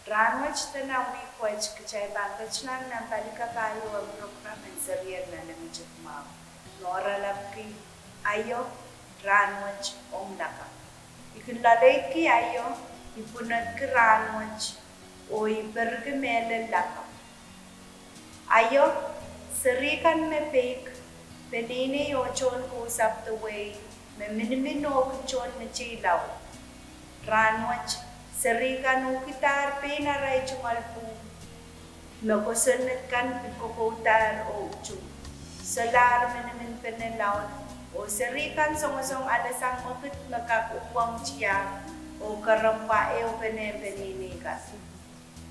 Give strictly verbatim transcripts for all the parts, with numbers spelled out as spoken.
Rahnwet de nan wihk wet kitail pahn ketilahng nan pali kapahieu en program en Serien Nanengituk Mwahu. Nohralapki aio, rahnwet ong lakapw. I kin loaleidki aio, i pwunodki rahnwet, oh i perki mehlel lakapw. Aio, seri kan me peik, peneinei oh tohn kousapw de wehi, me minimin oh kin tohn meteila. Rahnwet, seri kan uhkidahr pein arail tungoal pwuhng, me kosonned kan pil kokoudahr oh utung. Solahr miniminpene laud, oh seri kan songosong alehsang mwekid me kak uhwong tiahk, oh kerempwa ehupene peneinei kan.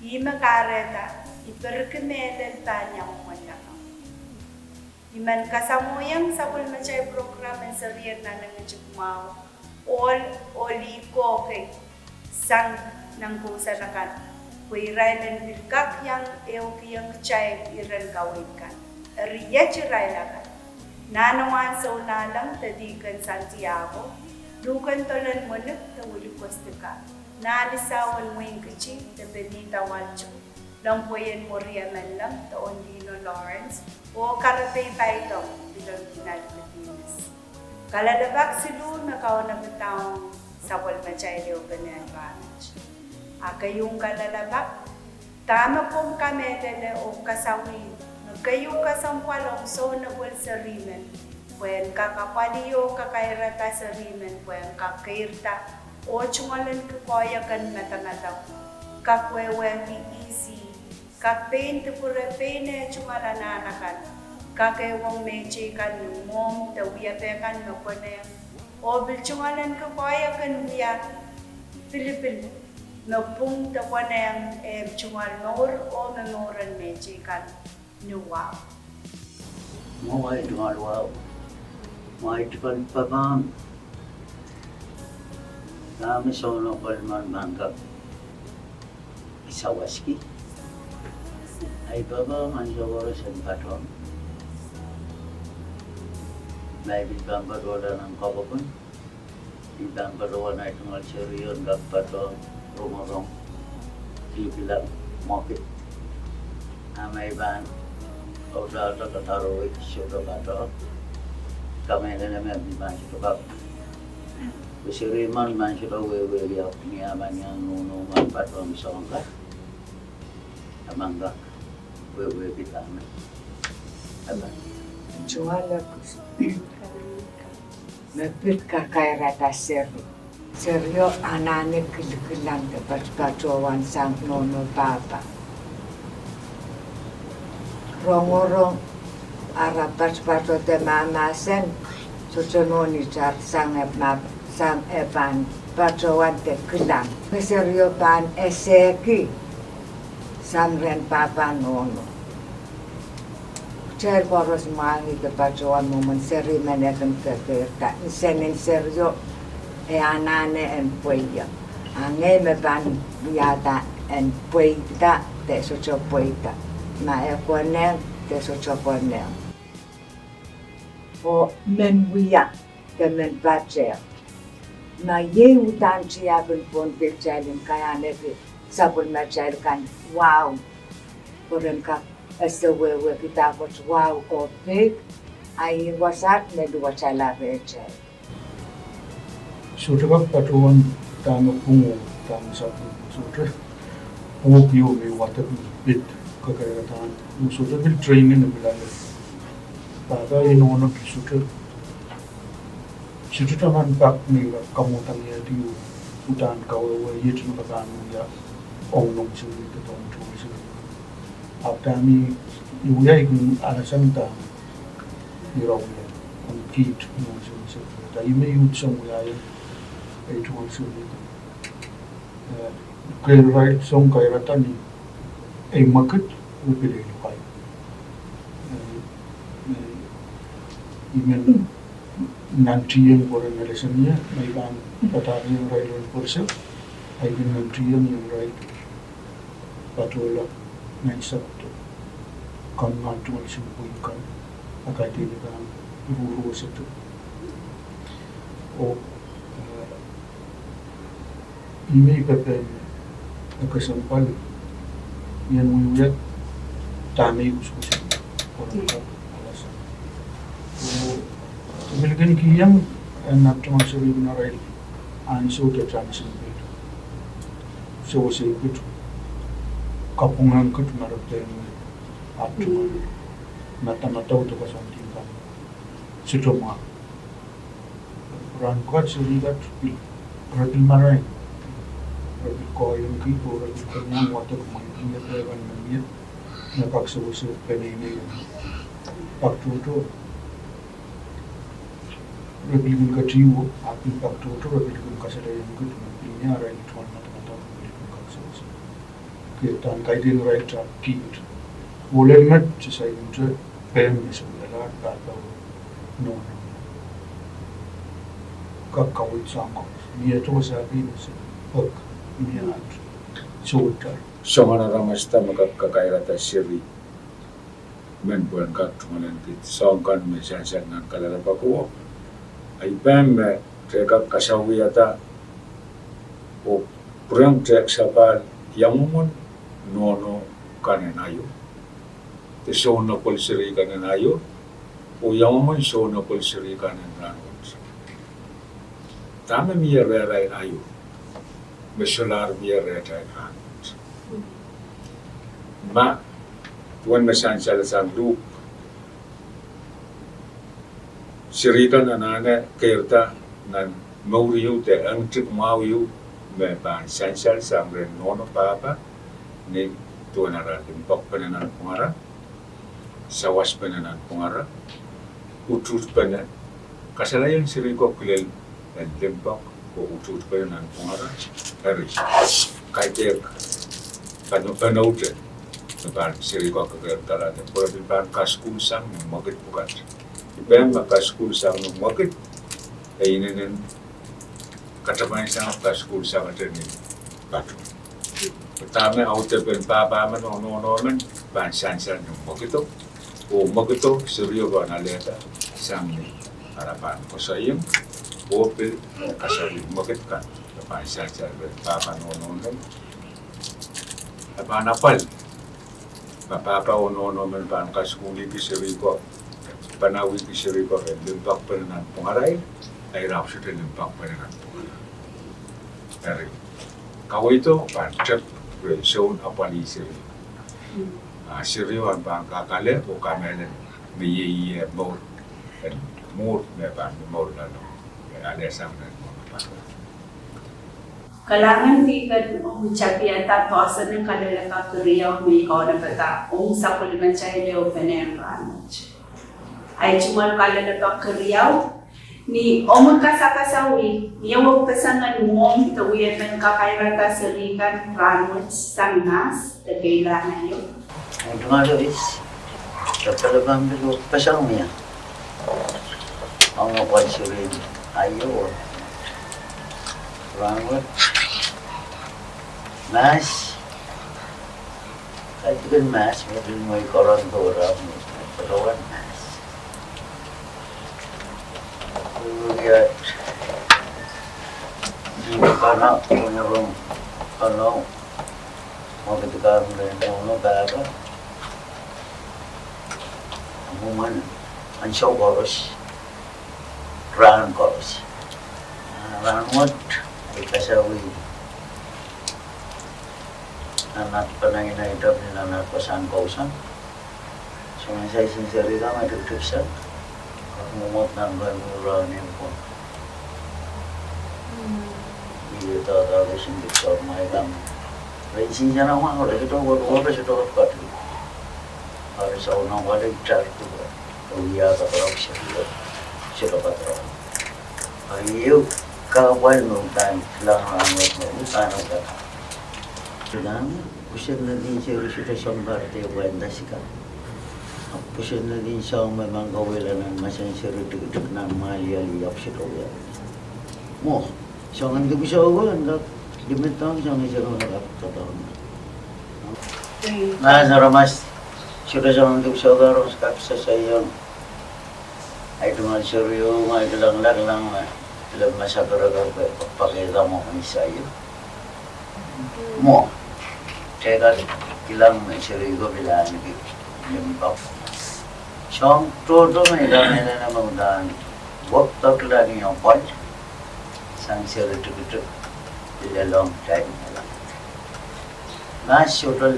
Ih me kahrehda, i perki mehlel pahn iang mwomwen lakapw. I men kasamwohiong sapwellimatail program en Serien Nanengituk Mwahu, ohl, ohl ih kohkei sang nan kousoan akan, pwe irail en pil kak iang ehukihong kitail iren kaweid kan. Eri iet irail akan: Nahn Wansou Nahlong de Dihken Santiago, Luhken Dolen Mwenik de Willie Kostika, Nahlisau en Wein Kiti de Benita Waltu, Lempweien Mworie Menlong de Onlino Lawrence, oh Karepei Paidong, Philomena Lipidines. Kalelapak siluh me kaunopada ong sapwellimatail ehupene en rahnwet. A keieu kalelapak, dahme komw kamehlele oh kasawih, me keieu kesempwal ong sounepwel seri men, pwe en kak apwalih oh kakairada seri men pwe en kak keirda oh tungoalenki koahiek en madamadau, kak wehwehki E C, kak pein dipwure pein eh tungoal anahn akan, kak ehuong mehteikan ni mwomw de wiepe kan me konehng, oh pil tungoalenki koahiek en wia pilipil me pwung de konehng eh tungoal mour oh me mouren mehteikan ni wahu. Mwahu, tungoal wahu. Mwahu, tikin papahn dahme sounepwel men pahn kak sawaski. Ahi papah ansou koaros en patohwan. Ma I pil pahn patohwanda nan kapokon, I pil pahn patohwan ahi tungoal serio en kak patohwan rongorong kilikilang mwekid. A ma I pahn audaudla kadarohki sohte patohwan, kamehlele me I pil pahn sohte kak, pwe seri men pahn sohte wehwehki ahpw ni a pahn iang nohno men patohwan soangen ka, a pahn kak wehwehki dahme a pahn. Tungoal, me pil kakairada seri. Serio anahne kilikilang de patopatohwan sang nohno pahpa. Rongorong ara patopato de mahmahsen sohte nohn itar sang e ma-, sang e pahn patohwan de kilang. Me serio pahn esehki sang rehn pahpa nohno. Kitail koaros mwahngih de patohwan mwomwen seri men e kin kekeirda. Nsenin serio e anahne en pweio. A ngehi me pahn wiahda en pweida de sohte pweida. Ma e konehng de sohte konehng. Oh men wia de men patehng. Ma iei uhdahn tiahk en pwon kitail en kaiahneki sapwellimatail kan wahu, pwe ren kak ese wehwehki dahkot wahu oh peik, a ih wasaht me luwetala rehtail. Sohte kak patohwan dahme pwung oh dahme sapwung, sohte pwuhk ieu me wadek me pid kakairada, oh sohte pil training e pil ale. Pahpa oh nohno pil sohte, sohte taman pak me I kak kamwadangehdi uhdahn kawehwe iet me ke pahn wia ong noumw seri de ong tungoal seri. Ahpw dahme I wia I kin alasang dahme ira wia ong kiht noumw seri. Da I me I uhd song wiahiong ei tungoal seri. Eh, keirda, song keirda ni ei mwekid oh pil ei lokaia. Eh, eh, I men nantihong pwe ren alehsang ie, ma I pahn padahkihong irail ren pwerisek, I kin nantihong irail patohla nan sapwdo. Komw ngal tungoal seri pwihn kan, a kaidehn I pahn ruruwesedo. Oh, eh, I men pepehm Kesempwal, I en wiewia dahme I kusukusuki. Ko re kak alasang. Oh, I pil kin kihong en ahpwtehn seri kan arail ansou de tansin pil sewese kit, kapwungehng kit me re pein ahpwtehn madamadau de koasoandi kan. Sohte mwahu. Rahn pwukat seri kat pil, re pil marain. Re pil koahiengki, oh re pil kin iang wadek mwein mie pehkan me mie, me kak sewese peneinei. Pak tohto, re pil kin ketiwo, ahpw pil pak tohto, re pil kin kasalehiong kit me pil mie arail tungoal madamadau, pil kin kak sewese. Ke dan kaidehn irail te kiht. Oh lel met se saikinte pehm me se wialahr pahpa oh nohno. Kak kaweid soang koaros. Mie tohto sahpw me se pek mie at sohte. Soangen aramas da me kak kakairada seri men pwehn kak tungoal en kit soahng kan me sansal nan kalelapak o. Ahi pehm me te kak kasawiada oh pwurehng tehk sapahl ia mwomwen nohno kan en aio, de soun apwal seri kan en aio, oh ia mwomwen soun apwal seri kan en rahnwet. Dahme mie rehrail aio me solahr mie rehtail rahnwet? Ma, duwen me sansal sang Luk, seri kan anahne keirda nan mour ieu de engtik mwahu ieu me pahn sansal sang rehn nohno pahpa, ni duwen ara limpoakpene nanpwungara, sawaspene nanpwungara, utuhtpene. Kasalehiong seri ko kilel en limpoak oh utuhtpene nanpwungara. Eri, kaidehk panoute me pahn seri ko kekeirda lade, pwe re pil pahn kasukuhl sang ni mwekid pwukat. Pehm me kasukuhl sang ni mwekid, e inenen katapan sang kasukuhl sangete ni patoh. Dahme audepen pahpa men oh nohno men pahn sansal ni mwekido, oh mwekido serio pahn alehda sang ni ara pahn koasoiong, oh pil kasawih mwekid kan me pahn sansal rehn pahpa nohno men. E pahn apwal ma pahpa oh nohno men pahn kasukuhlihki seri ko, panawihki seri ko rehn limpoakpene nanpwungarail, a irail sohte limpoakpene nanpwungara. Eri, kaweido pahn tep rehn soun apwalih seri. A serio en pahn kak ale oh kamehlele me iei ie mour en mwuhr me pahn mour loalomw, e alehsang nan mour pahpa. Kalahngan, I kin tapihada poahsoan en Kalelapak keriau me I kaunopada ong sapwellimatail ehu peneinei rahnwet. Ahi tungoal Kalelapak keriau, ni omw kasakasawih, ni omw peseng en mwohmw de wie men kakairada seri kan rahnwet sang mahs de keilahn aio? Ahi tungoal Davis, Kalelapak pil peseng mie ong apwal seri aio rahnwet. Mahs, kaidehkin mahs me pil mwein koaros dohra, patohwan mahs. Iet, ni kana, konarong kana, mwekid kan rehn nohno pahpa, mwomwen ansou koaros, rahn koaros. Rahnwet, I kasawih nan at peneinei tapin nan at pasang kousoan. Soangen saisen seri kan me tiptipsang, kak mwomwen nan pahn mi rahn en pwon. Ie dada kesin tipsang mai kan. Re insenamwahu, re sohte wet, re sohte wet pati. Ari soangen wale itar tu. Wiahda pahpa seri, sohte pahpa. Ari ehu kahpwal me pahn kilang rahnwet me pahn kak Pwusen netin seri sohte sounpar de pwain da sika. Ahpw pwusen netin soahng me pahn kawehla nan mahsen seri tikitik nan malial, ahpw sohte wia. Mwo, soangen dipwisou ko en kak limit doang, soangen seri ko en kak doadoahk. Mahs en aramas, sohte soangen dipwisou ko aramas kak sehse iang. Ahi tungoal seri o, ma I kilang, kilang, kilang me, kilang me sakerker pwe, pwe, pwe ke damo me I saie. Mwo. Kitail kilang me seri ko pil ahneki limpoak. Soang tohto me I kamehlele me udahn wekdokla ni apwal sang seri tikitik, pil lelohng kitail me mahs sohte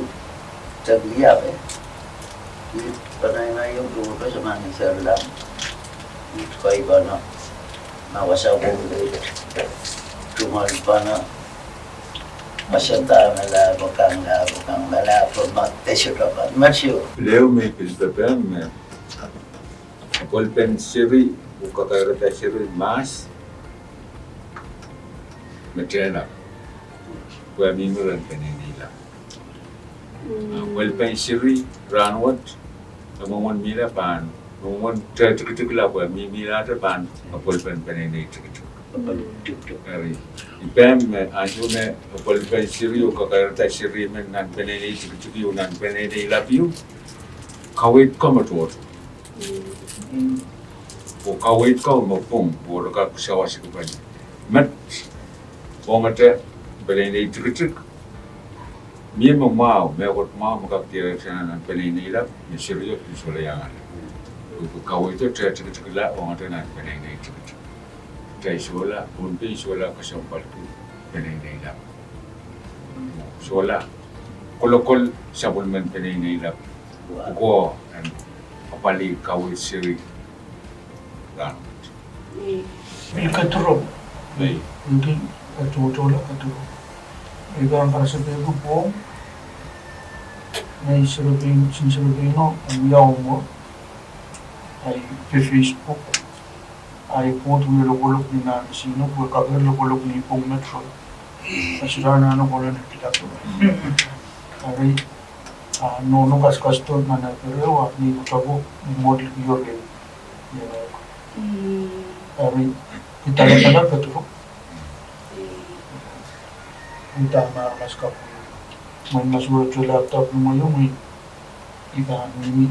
tepel iape. I pahn ngehi tohto se mahn seri la. I kei pahn ma wasa pwong de tungoal pahn wasa dahme la pwukan la pwukan la pwukan ma te sohte pahn ma sio. Leo me pil pepehm me apwalipen seri oh kakairada seri mahs me tehlap, pwe mihmi rehn peneinei lap. Apwalipen seri rahnwet, e mwomwen mihla pahn, mwomwen te tikitik lap, pwe mihmihte pahn apwalipen peneinei tikitik. Eri, I pehm me ansou me apwalipen seri oh kakairada seri men nan peneinei tikitik ieu nan peneinei lap ieu, kaweid ko me tohto, oh kaweid ko me pwung, oh re kak sawasiki pahn met ongete peneinei tikitik. Mie me mwahu, mehkot mwahu me kak dierekshana nan peneinei lap, me serio pil solahr iang ale. Pwe kaweido te tikitik la ongete nan peneinei tikitik. Kitail solahr, Pohnpei solahr kesempwalki peneinei lap. Solahr kolokol sapwellimen peneinei lap. Pwukoa en apwalih kaweid seri rahnwet. Pil kedirong. Pil, e tohtohla kedirong. I pahn karasepe pwong, ngehi serepein, sin serepeino, en wiawi mwo, ahi Facebook, ahi pwoud wie lokolok ni nan sihno, pwe kak lokolok ni pwong metro. A solahr anahne kohla ni kitail. Eri, a, nohno kasakasdo nan ahi pere, a ni pwutako ni mwohd likior ie. Eri, I dahla kedirong. Uhdahn aramas kak, mwein ma sohte laptop ni mwein, I pahn mihmi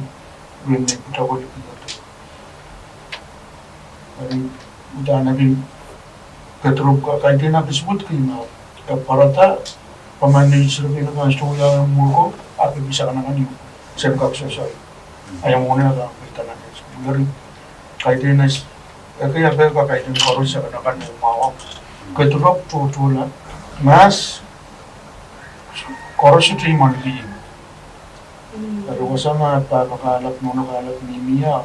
rehn me pwutako likior. Eri, uhdahn ahi kedirong ka, kaidehn ahi pil suwedki ma, e pwarada, pwe ma ni serepeino kan sohte iang mwuhr ko, a pil sakanakan ieu, sen kak sosoi. Ahi mwohn e kak pil sakanakan. Eri, kaidehn, ekei ape ka kaidehn koaros sakanakan me mwahu. Kedirong tohtohla, mahs koaros sohte imwen kihong. Eri wasa ma pahpa kahlap, nohno kahlap mihmi a,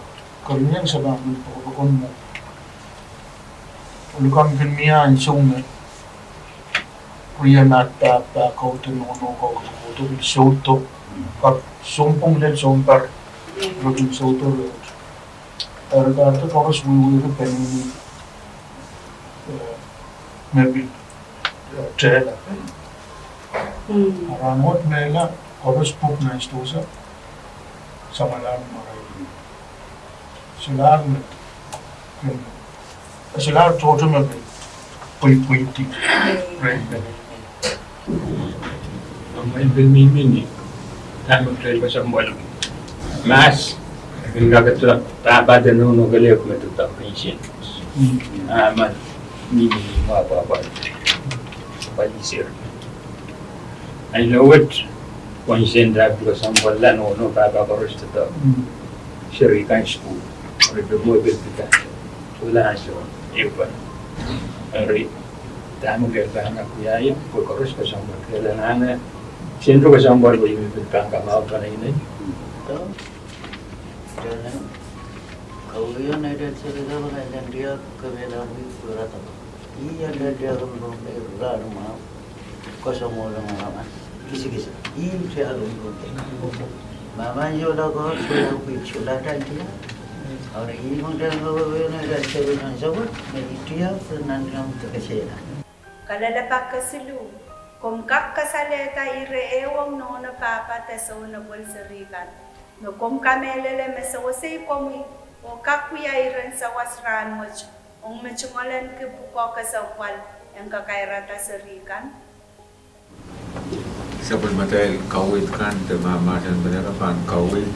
kerenieng se pahn kin pokopokon mwo. Likamw kin mie ansou me riei, ma pahpa kaudok, nohno kaudok, pil soudo, kak sounpwong lel sounpar, re kin soudo rehn. Eri kahrehda koaros wiewia peneinei, eh, me pil, eh, tehlap. A rahnwet mehla, koaros pwuhk nan sdohsa, samwalahro marail. Solahr me, solahr tohto me pil pweipweidi rehn peneinei. Mwein pil mihmi ni dahme kitail kesempwal. Mahs, kin kakete pahpa de nohno kelehpw me doadoahk insen. A ma mihmi ni mwahu pahpa, pahpa seri. Ahi wet, pwe insen dahme kesempwal la nohno pahpa koaros doadoahk seri kan sukuhl. Eri pil mwo pil pita. Solahr ansou ehu pahn. Eri dahme kehlail pahn kak wiahiong, pwe koaros kesempwal. Kehlail anahne, sendro kesempwal pwe I men pil pahn kamwahu peneinei. Tene, kaweiong neitail seri kan, ma kaidehn diar kemehla wih pwurada. Ih atail diar en Pohnpei rahnmwahu, koasoanehdi aramas kisikis. Ih diar en Pohnpei. Ma mehn solahr ko, solahr pwuhk, solahr atail diar. Ahpw ih me kitail kaweiong neitail seri kan sapwet, me ih diar en nan diar me kesehla. Kalelapak kesiluh, komw kak kasalehda ire ehu ong nohno pahpa de sounepwel seri kan me komw kamehlele me sewesei komwi oh kak wia iren sawas rahnwet, ong me tungoalenki pwukoa kesempwal en kakairada seri kan. Sapwellimatail kaweid kan de mahmahsen peneinei pahn kaweid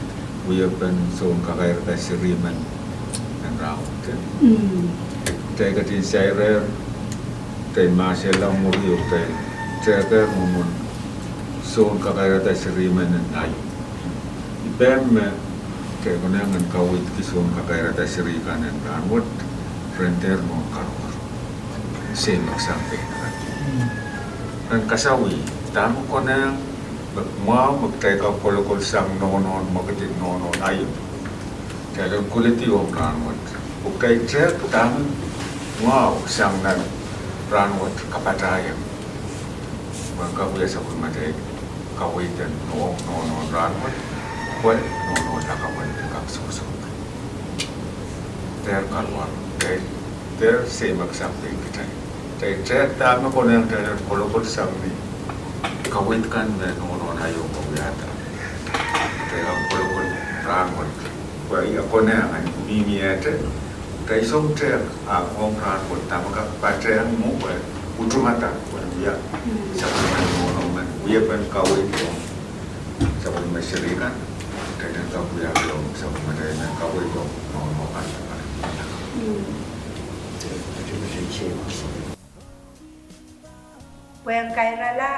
wiepen soun kakairada seri men en rahnwet. Kitail ketin sairehr, kitail mahsela mwuri oh kitail tehker mwomwen Soun kakairada seri men en aio. I pehm me kitail konehng en kaweidki soun kakairada seri kan en rahnwet, ren dehr nohn karuar. Sei me kisang pein kan. Ren kasawih, dahme konehng, me mwahu me kitail kak kolokol sang nohnohn, me kitail nohnohn aio. Kitail en koledi ong rahnwet. Pwe kitail tehk dahme mwahu sang nan rahnwet kapatahieng. Pwe en kak wia sapwellimatail kaweid en nohn, nohnohn rahnwet, pwe nohnohn lakapw en kak sohsohki. Dehr karuar, dehr, dehr sei me kisang pein kitail. Kitail tehk dahme konehng kitail en kolokol sang ni kaweid kan me nohnohn aio me wiahda. Kitail en kolokol rahnwet. Pwe ia konehng en mihmi ete, kitail song tehk, a ong rahnwet dahme kak patehng mwo pwe utung ada pwe wia sapwellime nohno men, wia pen kaweid ong sapwellime seri kan, kitail en kak wia ong sapwellime, kitail en kaweid ong nohno kan. Pwehn kairala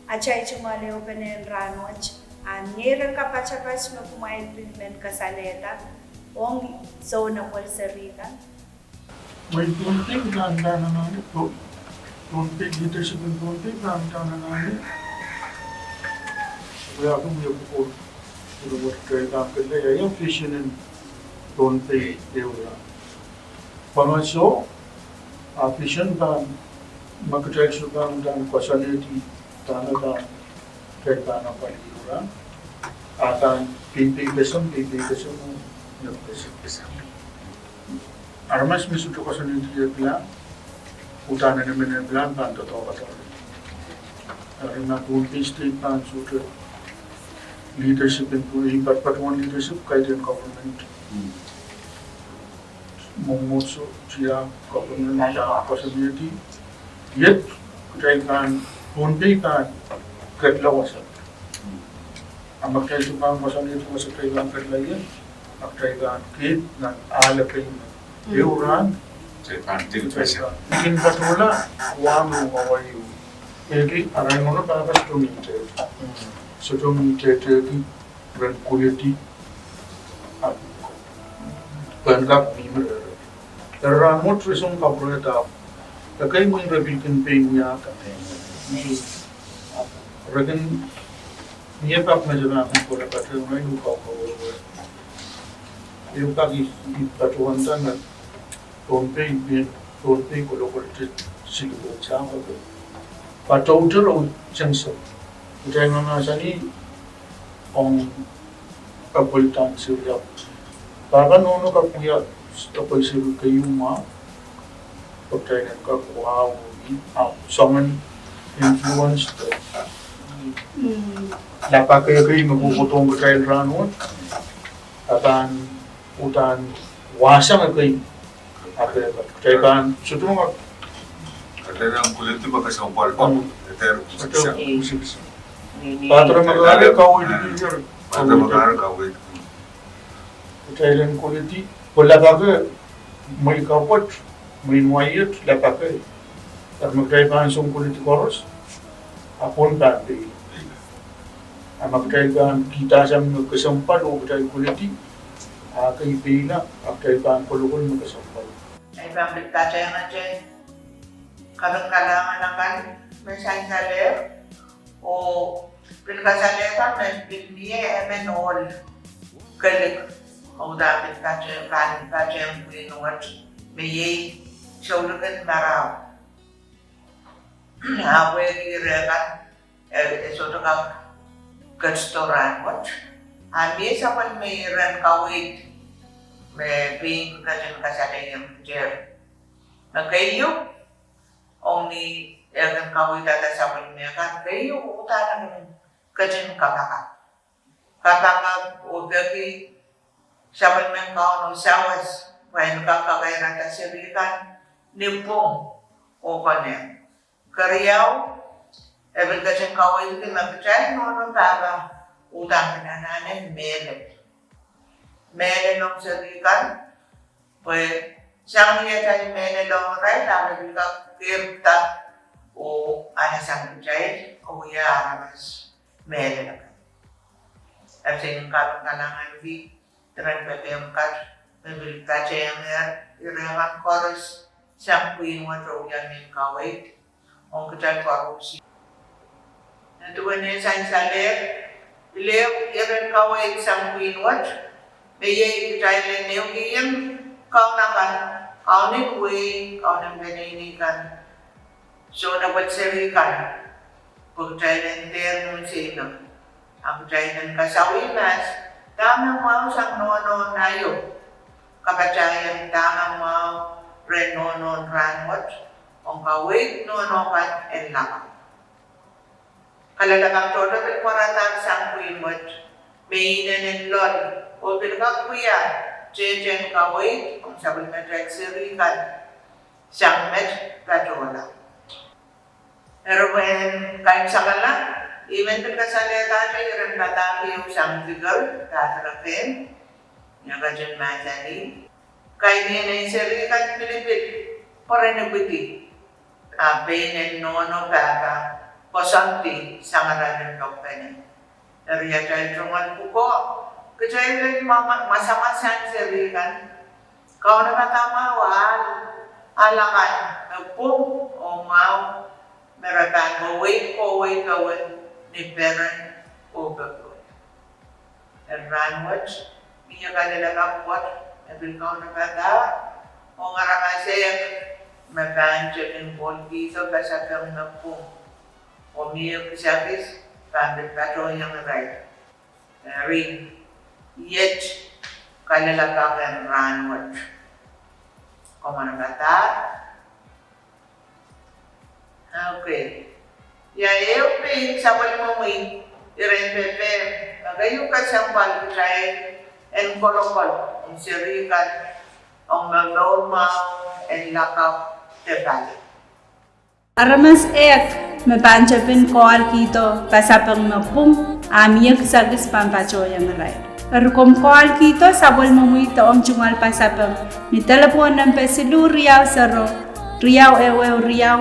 atail tungoal ehupenen rahnwet, a mie ren kapatapat me kumwail pil men kasalehda ong sounapwel seri kan. Mwein Pohnpei pahn anahne, Pohnpei, leadership en Pohnpei pahn anahne. Wia pil wia pwukoa, wia pwukoa kitail pahn ketlahng ia vision en Pohnpei ehu rahn. Pwe ma soh, a vision pahn, ma kitail sohte pahn koasoanehdi dahme pahn, kitail pahn apwalih ehu rahn, a pahn peipei kesempwal, peipei kesempwal, kesempwal. Aramas me sohte koasoanehdi ehu plan, uhdahn emen ehu plan pahn doadoahk. Eri ma Pohnpei State pahn sohte leadership en, i patohwan leadership, guiding government. Mwomwohdiso, tiahk, government, a koasoanehdi, iet, kitail pahn, Pohnpei pahn ketlahng wasa. A ma kitail sohte pahn koasoanehdi wasa kitail pahn ketlahng ie, a kitail pahn keid nan ahl ehu me ehu rahn. Kitail pahn kin patohla, wahn oh ngawaio. Eri arail nohno pahpa sohte mihmi tehte. Sohte mihmi tehte, ren koledi. Ahpw pahn kak mihmi rere. Eri rahnwet re song kapwurehda. Ekei mwein re pil kin pein wiahda. Re kin mie pak me se pahn kohla patehng irail oh kaukawewe. Ehu pak i, i patohwanda nan Pohnpei, Pohnpei kolokolte siluh oh sahpw. Patouter oh sengse. Kitail mahmahsanih ong apwal tan seri ahpw pahpa nohno kak wia apwal seri keieu mwahu, pwe kitail en kak wahu, ahpw soangen influence de lapake kei me kohkohdohng kitail rahnwet, a pahn uhdahn wahsang ekei. Ahpw kitail pahn sohte, kitail en koledi me kesempwal. Pahn dene me kitail en kaweid. Kitail en koledi, pwe lapake, mwein kapwet, mwein waiet, lapake. Eri ma kitail pahn song koledi koaros, a pwon pahn peila. A ma kitail pahn kihda sang me kesempwal oh kitail koledi, a kei peila, a kitail pahn kolokol me kesempwal. Ei pahn pil patehngete kaping kalahngan akan me sansalehr, oh pil kasalehda me pil mie emen ohl kelik, oh uhdahn pil patehng, pahn patehng pwihn wet, me iei Soulikin Marau. A pwehki rehn kan, e, e sohte kak ketido rahnwet. A mie sapwellime iren kaweid me pein ketin kasalehiong kitail. Me keieu, ong ni e kin kaweidada sapwellime kan, keieu uhdahn e kin ketin kapakap. Kapakap oh peki sapwellimen Kauno sawas, pwe en kak kakairada seri kan ni pwung oh konehng. Keriau, e pil ketin kaweidki me kitail nohno pahpa uhdahn kin anahne mehlel. Mehlel ong seri kan, pwe sang ni atail mehlel ong irail, a re pil kak keirda oh anahne sang kitail, oh wia aramas mehlel akan. Eri I en kaping kalahngan ki iren pepehm kat me pil patehng ire kan koaros sang pwihn wet oh wia mehn kaweid ong kitail koaros. Nin duwen ei sansal, pil ehu iren kaweid sang pwihn wet me iei kitail en ehukihong kaun akan, kaunen wehi, kaunen peneinei kan, sounpwong seri kan, pwe kitail en dehr nsenamwahu, a kitail en kasawih mahs dahme mwahu sang nohno naio, kapatahieng dahme mwahu rehn nohno en rahnwet, ong kaweid nohno kan en lakapw. Kalelapak tohto pil pwaradahr sang pwihn wet me inenen loal oh pil kak wia tehtehn kaweid ong sapwellimatail seri kan sang met patohla. Eri pwehn kaimwisekala, I men pil kasalehdahte iren padahk ehu sang figure, padahk rehn, ia ketin mahsanih, kaidehn en seri kan pilipil, pwe ren ipwidi, a pein en nohno pahpa koasoandi sang arail en lokpene. Eri atail tungoal pwukoa, kitail en masamasang seri kan, kaunopada mwahu ahl, ahl akan me pwung oh mwahu, me re pahn wehi kohwei powe ni peren oh popohl. Eri rahnwet, mie kalelapak wet me pil kaunopada ong aramas ehu me pahn tepin kohlkihdo pasapeng me pwung, oh mie kisakis pahn pil patohiong irail. Eri, iet kalelapak en rahnwet. Komw manokehla? Okay. Ia ehu pein sapwellimomwi iren pepehm me keieu kesempwal kitail en kolokol ong seri kan ong me mour mwahu en lakapw de pali? Aramas ehu me pahn tepin kohlkihdo pasapeng me pwung, a mie kisakis pahn patohiong irail. Eri komw kohlkihdo sapwellimomwi de omw tungoal pasapeng ni delepwohn nempe siluh riau sero, riau ehu ehu riau,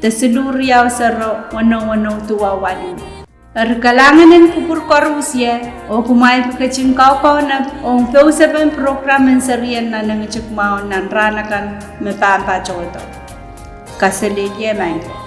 de siluh riau sero, weneu weneu duwau waluh. Eri kalahngan en kupwur koaros ie, oh kumwail pil ketin kaukaunop ong pousepen prokram en serien nan engitik mwahu nan rahn akan me pahn patohdo. Kaselehlie maing ko.